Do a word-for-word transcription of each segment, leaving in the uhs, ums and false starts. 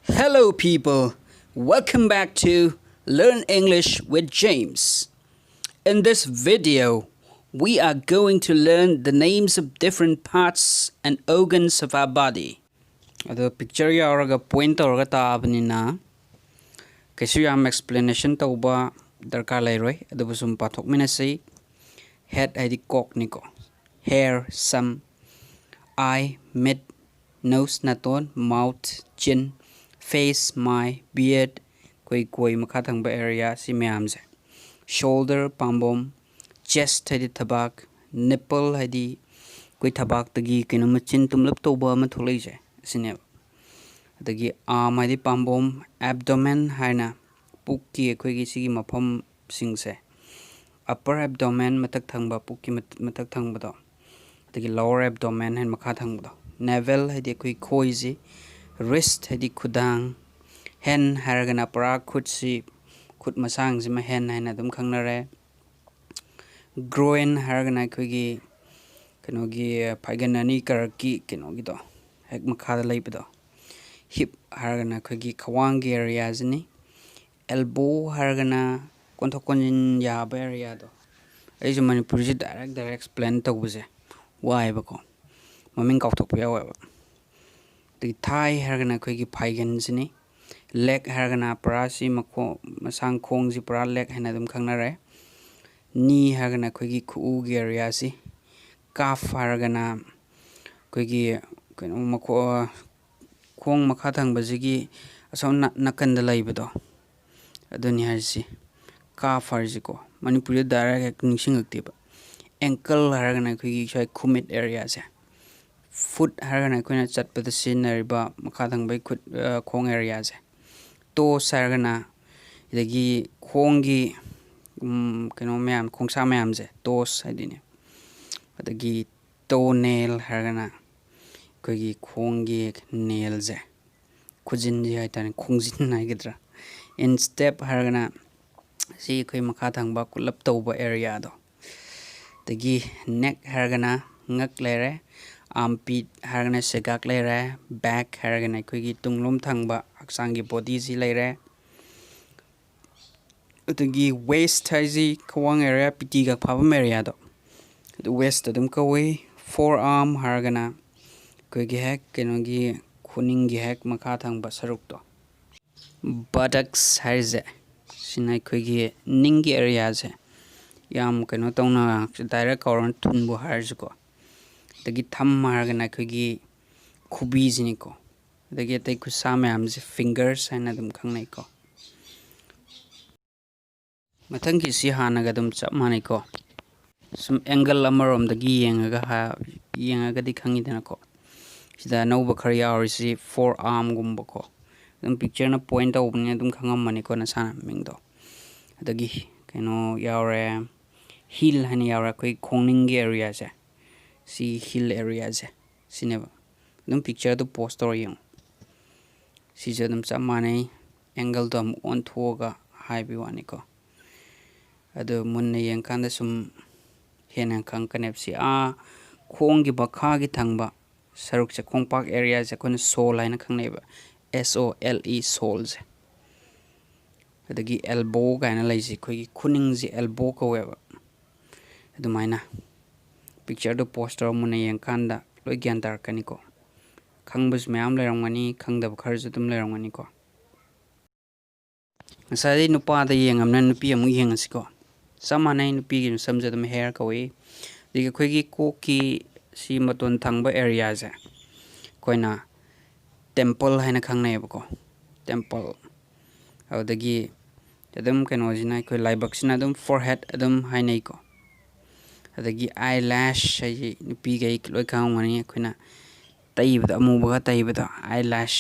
Hello, people. Welcome back to Learn English with James. In this video, we are going to learn the names of different parts and organs of our body. ꯑꯗꯣ picture ꯌꯥꯎꯔꯒ point ꯇꯧꯔꯒ ꯇꯥꯛꯑꯕꯅꯤꯅ ꯀꯩꯁꯨ ꯌꯥꯝ explanation ꯇꯧꯕ ꯗꯔꯀꯥꯔ ꯂꯩꯔꯣꯏ꯫ ꯑꯗꯨꯕꯨ ꯁꯨꯝ ꯄꯥꯊꯣꯛꯃꯤꯟꯅꯁꯤ꯫ Head ꯍꯥꯏꯗꯤ ꯀꯣꯛꯅꯤꯀꯣ꯫ Hair, ꯁꯝ꯫ Eye, ꯃꯤꯠ꯫ Nose, ꯅꯥꯇꯣꯟ꯫ Mouth, chin꯫ Face, ꯃꯥꯏ꯫ Beard, ꯑꯩꯈꯣꯏ ꯀꯣꯏ ꯃꯈꯥ ꯊꯪꯕ area ꯁꯤ ꯃꯌꯥꯝꯁꯦ꯫ Shoulder, ꯄꯥꯝꯕꯣꯝ꯫ Chest ꯍꯥꯏꯗꯤ ꯊꯕꯥꯛ꯫ Nipple ꯍꯥꯏꯗꯤ ꯑꯩꯈꯣꯏ ꯊꯕꯥꯛꯇꯒꯤ ꯀꯩꯅꯣ ꯃꯆꯤꯟ ꯇꯨꯝꯂꯞ ꯇꯧꯕ ꯑꯃ ꯊꯣꯛꯂꯛꯏꯁꯦ ꯑꯁꯤꯅꯦꯕ꯫ ꯑꯗꯒꯤ arm ꯍꯥꯏꯗꯤ ꯄꯥꯝꯕꯣꯝ꯫ Abdomen ꯍꯥꯏꯅ ꯄꯨꯛꯀꯤ ꯑꯩꯈꯣꯏꯒꯤ ꯁꯤꯒꯤ ꯃꯐꯝꯁꯤꯡꯁꯦ꯫ Upper abdomen ꯃꯊꯛ ꯊꯪꯕ ꯄꯨꯛꯀꯤ ꯃꯊꯛ ꯊꯪꯕꯗꯣ꯫ ꯑꯗꯒꯤ lower abdomen ꯍꯥꯏꯅ ꯃꯈꯥ ꯊꯪꯕꯗꯣ꯫ Navel ꯍꯥꯏꯗꯤ ꯑꯩꯈꯣꯏ ꯈꯣꯏꯁꯤ꯫ Wrist ꯍꯥꯏꯗꯤ ꯈꯨꯗꯥꯡ꯫ Hand ꯍꯥꯏꯔꯒꯅ ꯄꯨꯔꯥ ꯈꯨꯠꯁꯤ, ꯈꯨꯠ ꯃꯁꯥꯡꯁꯤꯃ hand ꯍꯥꯏꯅ ꯑꯗꯨꯝ ꯈꯪꯅꯔꯦ꯫ Groin ꯍꯥꯏꯔꯒꯅ ꯑꯩꯈꯣꯏꯒꯤ ꯀꯩꯅꯣꯒꯤ ꯐꯥꯏꯒꯟ ꯑꯅꯤ ꯀꯔꯛꯀꯤ ꯀꯩꯅꯣꯒꯤꯗꯣ ꯍꯦꯛ ꯃꯈꯥꯗ ꯂꯩꯕꯗꯣ꯫ Hip ꯍꯥꯏꯔꯒꯅ ꯑꯩꯈꯣꯏꯒꯤ ꯈ꯭ꯋꯥꯡꯒꯤ areaꯁꯤꯅꯤ꯫ Elbow ꯍꯥꯏꯔꯒꯅ ꯀꯣꯟꯊꯣꯛ ꯀꯣꯟꯁꯤꯟ ꯌꯥꯕ areaꯗꯣ꯫ ꯑꯩꯁꯨ ꯃꯅꯤꯄꯨꯔꯤꯁꯦ direct direct explain ꯇꯧꯕꯁꯦ ꯋꯥꯏꯑꯦꯕꯀꯣ, ꯃꯃꯤꯡ ꯀꯥꯎꯊꯣꯛꯄ ꯌꯥꯎꯋꯦꯕ꯫ ꯑꯗꯒꯤ thigh ꯍꯥꯏꯔꯒꯅ ꯑꯩꯈꯣꯏꯒꯤ ꯐꯥꯏꯒꯟꯁꯤꯅꯤ꯫ Leg ꯍꯥꯏꯔꯒꯅ ꯄꯨꯔꯥ ꯁꯤ ꯃꯈꯣꯡ, ꯃꯁꯥꯡ ꯈꯣꯡꯁꯤ ꯄꯨꯔꯥ leg ꯍꯥꯏꯅ ꯑꯗꯨꯝ ꯈꯪꯅꯔꯦ꯫ Knee ꯍꯥꯏꯔꯒꯅ ꯑꯩꯈꯣꯏꯒꯤ ꯈꯨꯎꯒꯤ areaꯁꯤ꯫ Calf ꯍꯥꯏꯔꯒꯅ ꯑꯩꯈꯣꯏꯒꯤ ꯀꯩꯅꯣ ꯃꯈꯣ-, ꯈꯣꯡ ꯃꯈꯥ ꯊꯪꯕꯁꯤꯒꯤ ꯑꯁꯣꯝ ꯅꯥ-, ꯅꯥꯀꯟꯗ ꯂꯩꯕꯗꯣ, ꯑꯗꯨꯅꯤ ꯍꯥꯏꯔꯤꯁꯤ꯫ Calf ꯍꯥꯏꯔꯤꯁꯤꯀꯣ, ꯃꯅꯤꯄꯨꯔꯤꯗ direct ꯍꯦꯛ ꯅꯤꯡꯁꯤꯡꯉꯛꯇꯦꯕ꯫ Ankle ꯍꯥꯏꯔꯒꯅ ꯑꯩꯈꯣꯏꯒꯤ ꯁ꯭ꯋꯥꯏ ꯈꯨꯃꯤꯠ areaꯁꯦ꯫ Foot ꯍꯥꯏꯔꯒꯅ ꯑꯩꯈꯣꯏꯅ ꯆꯠꯄꯗ ꯁꯤꯖꯤꯟꯅꯔꯤꯕ ꯃꯈꯥ ꯊꯪꯕꯒꯤ ꯈꯨꯠ, ꯑ, ꯈꯣꯡ areaꯁꯦ꯫ Toes ꯍꯥꯏꯔꯒꯅ ꯁꯤꯗꯒꯤ ꯈꯣꯡꯒꯤ, ꯎꯝ, ꯀꯩꯅꯣ ꯃꯌꯥꯝ, ꯈꯣꯡꯁꯥ ꯃꯌꯥꯝꯁꯦ toes ꯍꯥꯏꯗꯣꯏꯅꯦ꯫ ꯑꯗꯒꯤ toe nail ꯍꯥꯏꯔꯒꯅ ꯑꯩꯈꯣꯏꯒꯤ ꯈꯣꯡꯒꯤ nailꯁꯦ, ꯈꯨꯖꯤꯟꯁꯦ ꯍꯥꯏꯇꯥꯔꯦ, ꯈꯣꯡꯖꯤꯟ ꯍꯥꯏꯒꯗ꯭ꯔꯥ꯫ Instep ꯍꯥꯏꯔꯒꯅ ꯁꯤ ꯑꯩꯈꯣꯏ ꯃꯈꯥ ꯊꯪꯕ ꯀꯨꯜꯂꯞ ꯇꯧꯕ areaꯗꯣ꯫ ꯑꯗꯒꯤ neck ꯍꯥꯏꯔꯒꯅ ꯉꯛ ꯂꯩꯔꯦ꯫ Armpit ꯍꯥꯏꯔꯒꯅ ꯁꯦꯒꯥꯛ ꯂꯩꯔꯦ, back ꯍꯥꯏꯔꯒꯅ ꯑꯩꯈꯣꯏꯒꯤ ꯇꯨꯡꯂꯣꯝ ꯊꯪꯕ ꯍꯛꯆꯥꯡꯒꯤ bodyꯁꯤ ꯂꯩꯔꯦ꯫ ꯑꯗꯒꯤ waist ꯍꯥꯏꯁꯤ ꯈ꯭ꯋꯥꯡ area, ꯄꯤꯇꯤꯒ ꯐꯥꯐꯝ areaꯗꯣ, ꯑꯗꯨ waist ꯑꯗꯨꯝ ꯀꯧꯏ꯫ Forearm ꯍꯥꯏꯔꯒꯅ ꯑꯩꯈꯣꯏꯒꯤ ꯍꯦꯛ ꯀꯩꯅꯣꯒꯤ ꯈꯨꯅꯤꯡꯒꯤ ꯍꯦꯛ ꯃꯈꯥ ꯊꯪꯕ ꯁꯔꯨꯛꯇꯣ꯫ Buttocks ꯍꯥꯏꯔꯤꯁꯦ, ꯁꯤꯅ ꯑꯩꯈꯣꯏꯒꯤ ꯅꯤꯡꯒꯤ areaꯁꯦ, ꯌꯥꯝ ꯀꯩꯅꯣ ꯇꯧꯅ direct ꯀꯧꯔ ꯊꯨꯟꯕꯨ ꯍꯥꯏꯔꯁꯨꯀꯣ꯫ ꯑꯗꯒꯤ thumb ꯍꯥꯏꯔꯒꯅ ꯑꯩꯈꯣꯏꯒꯤ ꯈꯨꯕꯤꯁꯤꯅꯤꯀꯣ꯫ ꯑꯗꯒꯤ ꯑꯇꯩ ꯈꯨꯠꯁꯥ ꯃꯌꯥꯝꯁꯦ fingers ꯍꯥꯏꯅ ꯑꯗꯨꯝ ꯈꯪꯅꯩꯀꯣ꯫ ꯃꯊꯪꯒꯤꯁꯤ ꯍꯥꯟꯅꯒ ꯑꯗꯨꯝ ꯆꯞ ꯃꯥꯟꯅꯩꯀꯣ꯫ ꯁꯨꯝ angle ꯑꯃꯔꯣꯝꯗꯒꯤ ꯌꯦꯡꯉꯒ ꯍꯥ-, ꯌꯦꯡꯉꯒꯗꯤ ꯈꯪꯉꯤꯗꯅꯀꯣ꯫ ꯁꯤꯗ ꯑꯅꯧꯕ ꯈꯔ ꯌꯥꯎꯔꯤꯁꯤ forearmꯒꯨꯝꯕꯀꯣ꯫ ꯑꯗꯨꯝ pictureꯅ point ꯇꯧꯕꯅꯤꯅ ꯑꯗꯨꯝ ꯈꯪꯉꯝꯃꯅꯤꯀꯣ ꯅꯁꯥꯅ ꯃꯃꯤꯡꯗꯣ꯫ ꯑꯗꯒꯤ ꯀꯩꯅꯣ ꯌꯥꯎꯔꯦ, heel ꯍꯥꯏꯅ ꯌꯥꯎꯔꯦ, ꯑꯩꯈꯣꯏ ꯈꯣꯡꯅꯤꯡꯒꯤ areaꯁꯦ꯫ ꯁꯤ heel areaꯁꯦ ꯁꯤꯅꯦꯕ꯫ ꯑꯗꯨꯝ pictureꯗꯨ pause ꯇꯧꯔ ꯌꯦꯡꯉꯨ꯫ ꯁꯤꯁꯨ ꯑꯗꯨꯝ ꯆꯞ ꯃꯥꯟꯅꯩ, angleꯗꯣ ꯑꯃꯨꯛ ꯑꯣꯟꯊꯣꯛꯑꯒ ꯍꯥꯏꯕꯒꯤ ꯋꯥꯅꯤꯀꯣ꯫ ꯑꯗꯨ ꯃꯨꯟꯅ ꯌꯦꯡꯀꯥꯟꯗ ꯁꯨꯝ ꯍꯦꯟꯅ ꯈꯪꯉꯛꯀꯅꯦꯕ꯫ ꯁꯤ ꯑꯥ ꯈꯣꯡꯒꯤ ꯃꯈꯥꯒꯤ ꯊꯪꯕ ꯁꯔꯨꯛꯁꯦ, ꯈꯣꯡꯄꯥꯛ areaꯁꯦ ꯑꯩꯈꯣꯏꯅ sole ꯍꯥꯏꯅ ꯈꯪꯅꯩꯕ, S O L E, soleꯁꯦ꯫ ꯑꯗꯒꯤ elbow ꯀꯥꯏꯅ ꯂꯩꯁꯦ, ꯑꯩꯈꯣꯏꯒꯤ ꯈꯨꯅꯤꯡꯁꯦ elbow ꯀꯧꯋꯦꯕ꯫ ꯑꯗꯨꯃꯥꯏꯅ pictureꯗꯨ pause ꯇꯧꯔ ꯃꯨꯟꯅ ꯌꯦꯡꯀꯥꯟꯗ ꯂꯣꯏ ꯒ꯭ꯌꯥꯟ ꯇꯥꯔꯛꯀꯅꯤꯀꯣ꯫ ꯈꯪꯕꯁꯨ ꯃꯌꯥꯝ ꯂꯩꯔꯝꯒꯅꯤ, ꯈꯪꯗꯕ ꯈꯔꯁꯨ ꯑꯗꯨꯝ ꯂꯩꯔꯝꯒꯅꯤꯀꯣ꯫ ꯉꯁꯥꯏꯗꯩ ꯅꯨꯄꯥꯗ ꯌꯦꯡꯉꯝꯅꯤꯅ ꯅꯨꯄꯤ ꯑꯃꯨꯛ ꯌꯦꯡꯉꯁꯤꯀꯣ꯫ ꯆꯞ ꯃꯥꯟꯅꯩ, ꯅꯨꯄꯤꯒꯤ ꯁꯝꯁꯦ ꯑꯗꯨꯝ hair ꯀꯧꯏ꯫ ꯑꯗꯒꯤ ꯑꯩꯈꯣꯏꯒꯤ ꯀꯣꯛꯀꯤ ꯁꯤ ꯃꯇꯣꯟ ꯊꯪꯕ areaꯁꯦ ꯑꯩꯈꯣꯏꯅ temple ꯍꯥꯏꯅ ꯈꯪꯅꯩꯌꯦꯕꯀꯣ, temple꯫ ꯑꯗꯨꯗꯒꯤ ꯑꯗꯨꯝ ꯀꯩꯅꯣꯁꯤꯅ, ꯑꯩꯈꯣꯏ ꯂꯥꯏꯕꯛꯁꯤꯅ ꯑꯗꯨꯝ forehead ꯑꯗꯨꯝ ꯍꯥꯏꯅꯩꯀꯣ꯫ ꯑꯗꯒꯤ eyelash ꯍꯥꯏꯁꯤ ꯅꯨꯄꯤꯈꯩ ꯂꯣꯏ ꯈꯪꯉꯝꯒꯅꯤ, ꯑꯩꯈꯣꯏꯅ ꯇꯩꯕꯗ, ꯑꯃꯨꯕꯒ ꯇꯩꯕꯗꯣ, eyelash꯫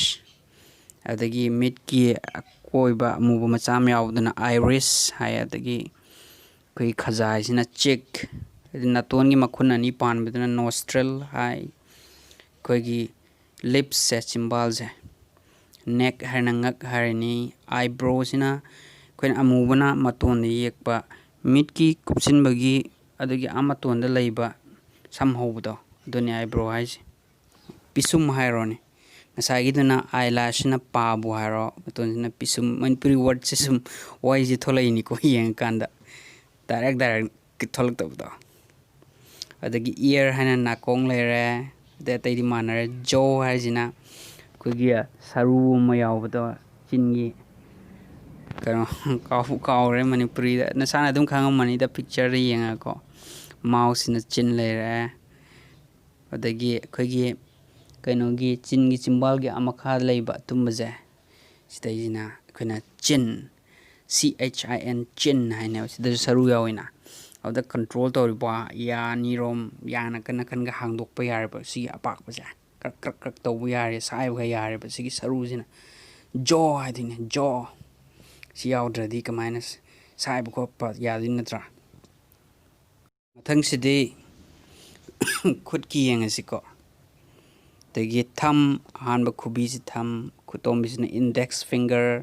ꯑꯗꯒꯤ ꯃꯤꯠꯀꯤ ꯑꯀꯣꯏꯕ ꯑꯃꯨꯕ ꯃꯆꯥ ꯑꯃ ꯌꯥꯎꯕꯗꯨꯅ iris ꯍꯥꯏ꯫ ꯑꯗꯒꯤ ꯑꯩꯈꯣꯏꯒꯤ ꯈꯖꯥꯏꯁꯤꯅ cheek, ꯍꯥꯏꯗꯤ ꯅꯥꯇꯣꯟꯒꯤ ꯃꯈꯨꯟ ꯑꯅꯤ ꯄꯥꯟꯕꯗꯨꯅ nostril ꯍꯥꯏ꯫ ꯑꯩꯈꯣꯏꯒꯤ lipsꯁꯦ, ꯆꯤꯝꯕꯥꯜꯁꯦ, neck ꯍꯥꯏꯔꯅ ꯉꯛ ꯍꯥꯏꯔꯅꯤ꯫ Eyebrowꯁꯤꯅ ꯑꯩꯈꯣꯏꯅ ꯑꯃꯨꯕꯅ ꯃꯇꯣꯟꯗ ꯌꯦꯛꯄ, ꯃꯤꯠꯀꯤ ꯀꯨꯞꯁꯤꯟꯕꯒꯤ, ꯑꯗꯨꯒꯤ ꯑꯥ ꯃꯇꯣꯟꯗ ꯂꯩꯕ ꯁꯝ ꯍꯧꯕꯗꯣ, ꯑꯗꯨꯅꯤ ꯑꯥꯏꯕ꯭ꯔꯣ ꯍꯥꯏꯁꯦ꯫ ꯄꯤꯁꯨꯝ ꯍꯥꯏꯔꯣꯅꯦ꯫ ꯉꯁꯥꯏꯒꯤꯗꯨꯅ ꯑꯥꯏ ꯂꯥꯁꯁꯤꯅ ꯄꯥꯕꯨ ꯍꯥꯏꯔꯣ, ꯃꯇꯣꯟꯁꯤꯅ ꯄꯤꯁꯨꯝ꯫ ꯃꯅꯤꯄꯨꯔꯤ ꯋꯥꯔꯗꯁꯦ ꯁꯨꯝ ꯋꯥꯍꯩꯁꯦ ꯊꯣꯛꯂꯛꯏꯅꯤꯀꯣ ꯌꯦꯡꯉꯀꯥꯟꯗ꯫ ꯗꯥꯏꯔꯦꯛ ꯗꯥꯏꯔꯦꯛ ꯊꯣꯛꯂꯛꯇꯕꯗꯣ꯫ ꯑꯗꯒꯤ ꯏꯌꯔ ꯍꯥꯏꯅ ꯅꯥꯀꯣꯡ ꯂꯩꯔꯦ꯫ ꯑꯇꯩ ꯑꯇꯩꯗꯤ ꯃꯥꯟꯅꯔꯦ꯫ ꯖꯣ ꯍꯥꯏꯁꯤꯅ ꯑꯩꯈꯣꯏꯒꯤ ꯁꯔꯨ ꯑꯃ ꯌꯥꯎꯕꯗꯣ, ꯆꯤꯟꯒꯤ꯫ ꯀꯩꯅꯣ, ꯀꯥꯎꯕꯨ ꯀꯥꯎꯔꯦ ꯃꯅꯤꯄꯨꯔꯤꯗ꯫ ꯅꯁꯥꯅ ꯑꯗꯨꯝ ꯈꯪꯉꯝꯃꯅꯤꯗ, ꯄꯤꯛꯆꯔꯗ ꯌꯦꯡꯉꯒꯀꯣ꯫ ꯃꯥꯎꯁꯁꯤꯅ ꯆꯤꯟ ꯂꯩꯔꯦ꯫ ꯑꯗꯒꯤ ꯑꯩꯈꯣꯏꯒꯤ ꯀꯩꯅꯣꯒꯤ ꯆꯤꯟꯒꯤ ꯆꯤꯝꯕꯥꯜꯒꯤ ꯑꯥ ꯃꯈꯥꯗ ꯂꯩꯕ ꯑꯇꯨꯝꯕꯁꯦ, ꯁꯤꯗꯩꯁꯤꯅ ꯑꯩꯈꯣꯏꯅ ꯆꯤꯟ, ꯁꯤ ꯑꯩꯆ ꯑꯥꯏ ꯑꯦꯟ, ꯆꯤꯟ ꯍꯥꯏꯅꯦꯕ꯫ ꯁꯤꯗꯁꯨ ꯁꯔꯨ ꯌꯥꯎꯋꯤꯅ꯫ ꯑꯗꯨꯗ ꯀꯟꯇ꯭ꯔꯣꯜ ꯇꯧꯔꯤꯕ ꯌꯥ ꯑꯅꯤꯔꯣꯝ, ꯌꯥ ꯅꯥꯀꯟ ꯅꯥꯀꯟꯒ ꯍꯥꯡꯗꯣꯛꯄ ꯌꯥꯔꯦꯕ꯫ ꯁꯤꯒꯤ ꯑꯄꯥꯛꯄꯁꯦ ꯀ꯭ꯔꯛ ꯀ꯭ꯔꯛ ꯀ꯭ꯔꯛ ꯇꯧꯕ ꯌꯥꯔꯦ, ꯁꯥꯏꯕꯒ ꯌꯥꯔꯦꯕ ꯁꯤꯒꯤ ꯁꯔꯨꯁꯤꯅ꯫ ꯖꯣ ꯍꯥꯏꯗꯣꯏꯅꯦ, ꯖꯣ꯫ ꯁꯤ ꯌꯥꯎꯗ꯭ꯔꯗꯤ ꯀꯃꯥꯏꯅ ꯁꯥꯏꯕ ꯈꯣꯠꯄ ꯌꯥꯗꯣꯏ ꯅꯠꯇ꯭ꯔꯥ? ꯃꯊꯪꯁꯤꯗꯤ ꯈꯨꯠꯀꯤ ꯌꯦꯡꯉꯁꯤꯀꯣ꯫ ꯑꯗꯒꯤ ꯊꯝ, ꯑꯍꯥꯟꯕ ꯈꯨꯕꯤꯁꯤ ꯊꯝ, ꯈꯨꯇꯣꯝꯕꯤꯁꯤꯅ ꯏꯟꯗꯦꯛꯁ ꯐꯤꯡꯒꯔ,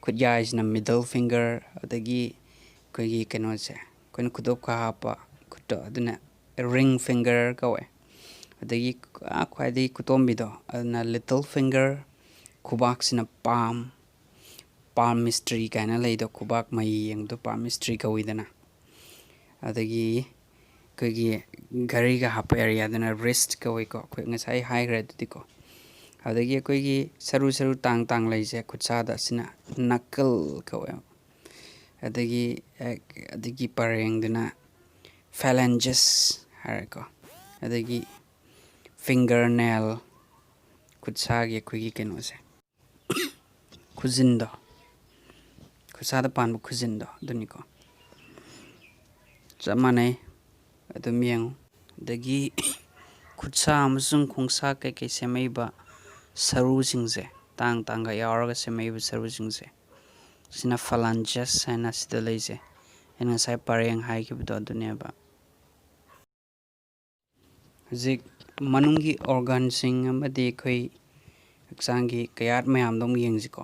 ꯈꯨꯠꯌꯥꯏꯁꯤꯅ ꯃꯤꯗꯜ ꯐꯤꯡꯒꯔ, ꯑꯗꯒꯤ ꯑꯩꯈꯣꯏꯒꯤ ꯀꯩꯅꯣꯁꯦ, ꯑꯩꯈꯣꯏꯅ ꯈꯨꯗꯣꯞꯀ ꯍꯥꯞꯄ ꯈꯨꯠꯇꯣ, ꯑꯗꯨꯅ ꯔꯤꯡ ꯐꯤꯡꯒꯔ ꯀꯧꯋꯦ꯫ ꯑꯗꯒꯤ ꯑꯥ ꯈ꯭ꯋꯥꯏꯗꯒꯤ ꯈꯨꯇꯣꯝꯕꯤꯗꯣ, ꯑꯗꯨꯅ ꯂꯤꯇꯜ ꯐꯤꯡꯒꯔ, ꯈꯨꯕꯥꯛꯁꯤꯅ ꯄꯥꯝ, ꯄꯥꯝ ꯃꯤꯁꯇ꯭ꯔꯤ ꯀꯥꯏꯅ ꯂꯩꯗꯣ, ꯈꯨꯕꯥꯛ ꯃꯍꯤ ꯌꯦꯡꯕꯗꯣ ꯄꯥꯝ ꯃꯤꯁꯇ꯭ꯔꯤ ꯀꯧꯏꯗꯅ꯫ ꯑꯗꯒꯤ ꯑꯩꯈꯣꯏꯒꯤ ꯘꯔꯤꯒ ꯍꯥꯞꯄ ꯑꯦꯔꯤꯌꯥꯗꯨꯅ ꯔꯤꯁꯠ ꯀꯧꯏꯀꯣ, ꯑꯩꯈꯣꯏ ꯉꯁꯥꯏ ꯍꯥꯏꯈ꯭ꯔꯦ ꯑꯗꯨꯗꯤꯀꯣ꯫ ꯑꯗꯒꯤ ꯑꯩꯈꯣꯏꯒꯤ ꯁꯔꯨ ꯁꯔꯨ ꯇꯥꯡ ꯇꯥꯡ ꯂꯩꯁꯦ ꯈꯨꯠꯁꯥꯗ, ꯑꯁꯤꯅ ꯅꯀꯜ ꯀꯧꯋꯦ꯫ ꯑꯗꯒꯤ, ꯑꯗꯒꯤ ꯄꯔꯦꯡꯗꯨꯅ ꯐꯦꯂꯦꯟꯖꯦꯁ ꯍꯥꯏꯔꯦꯀꯣ꯫ ꯑꯗꯒꯤ ꯐꯤꯡꯒꯔ ꯅꯦꯜ, ꯈꯨꯠꯁꯥꯒꯤ ꯑꯩꯈꯣꯏꯒꯤ ꯀꯩꯅꯣꯁꯦ, ꯈꯨꯖꯤꯟꯗꯣ, ꯈꯨꯠꯁꯥꯗ ꯄꯥꯟꯕ ꯈꯨꯖꯤꯟꯗꯣ ꯑꯗꯨꯅꯤꯀꯣ꯫ ꯆꯞ ꯃꯥꯟꯅꯩ, ꯑꯗꯨꯝ ꯌꯦꯡꯉꯨ꯫ ꯑꯗꯒꯤ ꯈꯨꯠꯁꯥ ꯑꯃꯁꯨꯡ ꯈꯣꯡꯁꯥ ꯀꯩꯀꯩ ꯁꯦꯝꯃꯛꯏꯕ ꯁꯔꯨꯁꯤꯡꯁꯦ, ꯇꯥꯡ ꯇꯥꯡꯒ ꯌꯥꯎꯔꯒ ꯁꯦꯝꯃꯛꯏꯕ ꯁꯔꯨꯁꯤꯡꯁꯦ, ꯁꯤꯅ ꯐꯂꯥꯟꯖꯦꯁ ꯍꯥꯏꯅ ꯁꯤꯗ ꯂꯩꯖꯩ꯫ ꯑꯩꯅ ꯉꯁꯥꯏ ꯄꯔꯦꯡ ꯍꯥꯏꯈꯤꯕꯗꯣ ꯑꯗꯨꯅꯦꯕ꯫ ꯍꯧꯖꯤꯛ ꯃꯅꯨꯡꯒꯤ ꯑꯣꯔꯒꯥꯟꯁꯤꯡ ꯑꯃꯗꯤ ꯑꯩꯈꯣꯏ ꯍꯛꯆꯥꯡꯒꯤ ꯀꯌꯥꯠ ꯃꯌꯥꯝꯗꯣ ꯑꯃꯨꯛ ꯌꯦꯡꯁꯤꯀꯣ꯫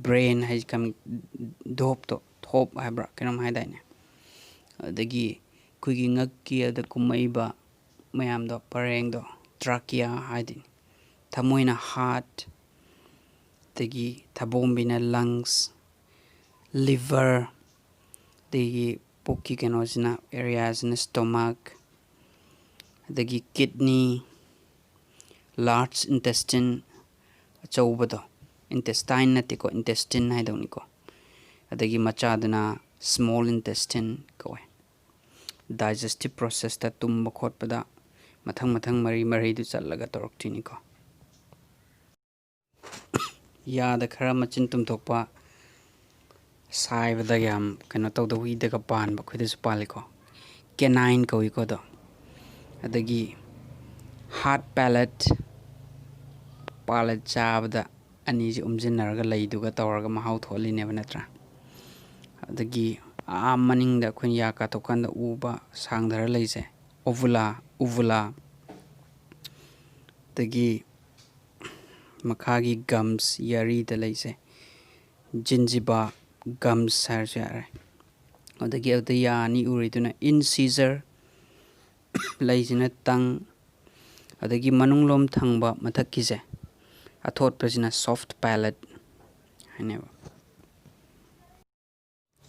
ꯕ꯭ꯔꯦꯟ ꯍꯥꯏꯁꯤ ꯀꯝ-, ꯙꯣꯞꯇꯣ, ꯊꯣꯞ ꯍꯥꯏꯕ꯭ꯔꯥ ꯀꯩꯅꯣꯝ ꯍꯥꯏꯗꯥꯏꯅꯦ? ꯑꯗꯒꯤ ꯑꯩꯈꯣꯏꯒꯤ ꯉꯛꯀꯤ ꯑꯗ ꯀꯨꯝꯃꯛꯏꯕ ꯃꯌꯥꯝꯗꯣ, ꯄꯔꯦꯡꯗꯣ, trachea ꯍꯥꯏꯗꯣꯏꯅꯤ꯫ ꯊꯃꯣꯏꯅ heart, ꯑꯗꯒꯤ ꯊꯕꯣꯝꯕꯤꯅ lungs, liver, ꯑꯗꯒꯤ ꯄꯨꯛꯀꯤ ꯀꯩꯅꯣꯁꯤꯅ, areaꯁꯤꯅ stomach, ꯑꯗꯒꯤ kidney, large intestine ꯑꯆꯧꯕꯗꯣ, intestine ꯅꯠꯇꯦꯀꯣ, intestine ꯍꯥꯏꯗꯧꯅꯤꯀꯣ꯫ ꯑꯗꯒꯤ ꯃꯆꯥꯗꯨꯅ small intestine ꯀꯧꯋꯦ꯫ Digestive processꯇ, ꯇꯨꯝꯕ ꯈꯣꯠꯄꯗ ꯃꯊꯪ ꯃꯊꯪ ꯃꯔꯤ ꯃꯔꯤꯗꯨ ꯆꯠꯂꯒ ꯇꯧꯔꯛꯇꯣꯏꯅꯤꯀꯣ꯫ ꯌꯥꯗ ꯈꯔ ꯃꯆꯤꯟ ꯇꯨꯝꯊꯣꯛꯄ, ꯁꯥꯏꯕꯗ ꯌꯥꯝ ꯀꯩꯅꯣ ꯇꯧꯗ, ꯍꯨꯏꯗꯒ ꯄꯥꯟꯕ, ꯑꯩꯈꯣꯏꯗꯁꯨ ꯄꯥꯜꯂꯤꯀꯣ, canine ꯀꯧꯏꯀꯣ ꯑꯗꯣ꯫ ꯑꯗꯒꯤ hard palate, palate ꯆꯥꯕꯗ ꯑꯅꯤꯁꯦ ꯎꯝꯁꯤꯟꯅꯔꯒ ꯂꯩꯗꯨꯒ ꯇꯧꯔꯒ ꯃꯍꯥꯎ ꯊꯣꯛꯍꯜꯂꯤꯅꯦꯕ, ꯅꯠꯇ꯭ꯔꯥ? ꯑꯗꯒꯤ ꯑꯥ ꯃꯅꯤꯡꯗ ꯑꯩꯈꯣꯏꯅ ꯌꯥ ꯀꯥꯊꯣꯛꯀꯥꯟꯗ ꯎꯕ ꯁꯥꯡꯊꯔ ꯂꯩꯁꯦ, uvula, uvula꯫ ꯑꯗꯒꯤ ꯃꯈꯥꯒꯤ gums, ꯌꯥꯔꯤꯗ ꯂꯩꯁꯦ, gingiva, gums ꯍꯥꯏꯔꯁꯨ ꯌꯥꯔꯦ꯫ ꯑꯗꯒꯤ ꯑꯗꯨꯗ ꯌꯥ ꯑꯅꯤ ꯎꯔꯤꯗꯨꯅ incisor, ꯂꯩꯁꯤꯅ tongue, ꯑꯗꯒꯤ ꯃꯅꯨꯡꯂꯣꯝ ꯊꯪꯕ ꯃꯊꯛꯀꯤꯁꯦ, ꯑꯊꯣꯠꯄꯁꯤꯅ soft palate ꯍꯥꯏꯅꯦꯕ꯫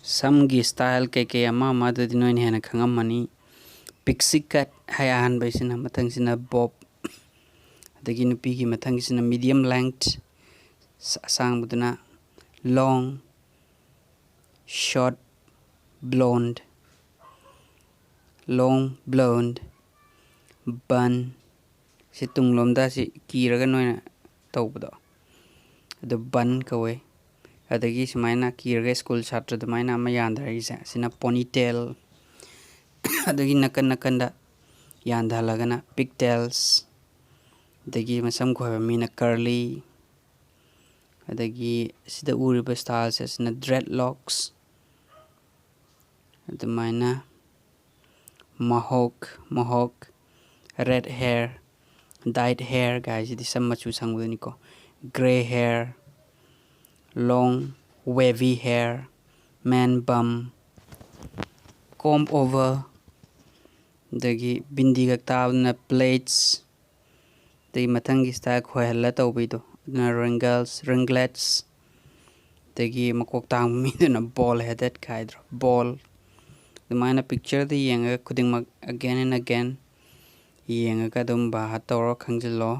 ꯁꯝꯒꯤ style ꯀꯩꯀꯩ ꯑꯃ ꯑꯃꯗꯨꯗꯤ ꯅꯣꯏꯅ ꯍꯦꯟꯅ ꯈꯪꯉꯝꯃꯅꯤ꯫ Pixie cut ꯍꯥꯏ ꯑꯍꯥꯟꯕꯩꯁꯤꯅ, ꯃꯊꯪꯁꯤꯅ bob, ꯑꯗꯒꯤ ꯅꯨꯄꯤꯒꯤ ꯃꯊꯪꯒꯤꯁꯤꯅ medium length, ꯑꯁꯥꯡꯕꯗꯨꯅ long, short blonde, long blonde, bun, ꯁꯤ ꯇꯨꯡꯂꯣꯝꯗ ꯁꯤ ꯀꯤꯔꯒ ꯅꯣꯏꯅ ꯇꯧꯕꯗꯣ, ꯑꯗꯨ bun ꯀꯧꯋꯦ꯫ ꯑꯗꯒꯤ ꯁꯨꯃꯥꯏꯅ ꯀꯤꯔꯒ ꯁ꯭ꯀꯨꯜ ꯁꯥꯇ꯭ꯔ ꯑꯗꯨꯃꯥꯏꯅ ꯑꯃ ꯌꯥꯟꯊꯔꯛꯏꯁꯦ, ꯑꯁꯤꯅ ponytail꯫ ꯑꯗꯒꯤ ꯅꯥꯀꯟ ꯅꯥꯀꯟꯗ ꯌꯥꯟꯊꯍꯜꯂꯒꯅ pigtails, ꯑꯗꯒꯤ ꯃꯁꯝ ꯈꯣꯏꯕ ꯃꯤꯅ curly, ꯑꯗꯒꯤ ꯁꯤꯗ ꯎꯔꯤꯕ styleꯁꯦ, ꯑꯁꯤꯅ dreadlocks꯫ ꯑꯗꯨꯃꯥꯏꯅ mohawk, mohawk, red hair, dyed hair ꯀꯥꯏꯁꯤꯗꯤ ꯁꯝ ꯃꯆꯨ ꯁꯪꯕꯗꯨꯅꯤꯀꯣ꯫ Grey hair, long wavy hair, man bun, comb over, ꯑꯗꯒꯤ ꯕꯤꯟꯗꯤꯒ ꯇꯥꯕꯗꯨꯅ plaits, ꯑꯗꯒꯤ ꯃꯊꯪꯒꯤ style ꯈꯣꯏꯍꯜꯂ ꯇꯧꯕꯤꯗꯣ, ꯑꯗꯨꯅ wrinkles, ringlets, ꯑꯗꯒꯤ ꯃꯀꯣꯛ ꯇꯥꯡꯕ ꯃꯤꯗꯨꯅ bald headed ꯀꯥꯏꯗ꯭ꯔꯣ, bald꯫ ꯑꯗꯨꯃꯥꯏꯅ pictureꯗ ꯌꯦꯡꯉꯒ ꯈꯨꯗꯤꯡꯃꯛ again and again ꯌꯦꯡꯉꯒ ꯑꯗꯨꯝ by heart ꯇꯧꯔ ꯈꯪꯖꯤꯜꯂꯣ꯫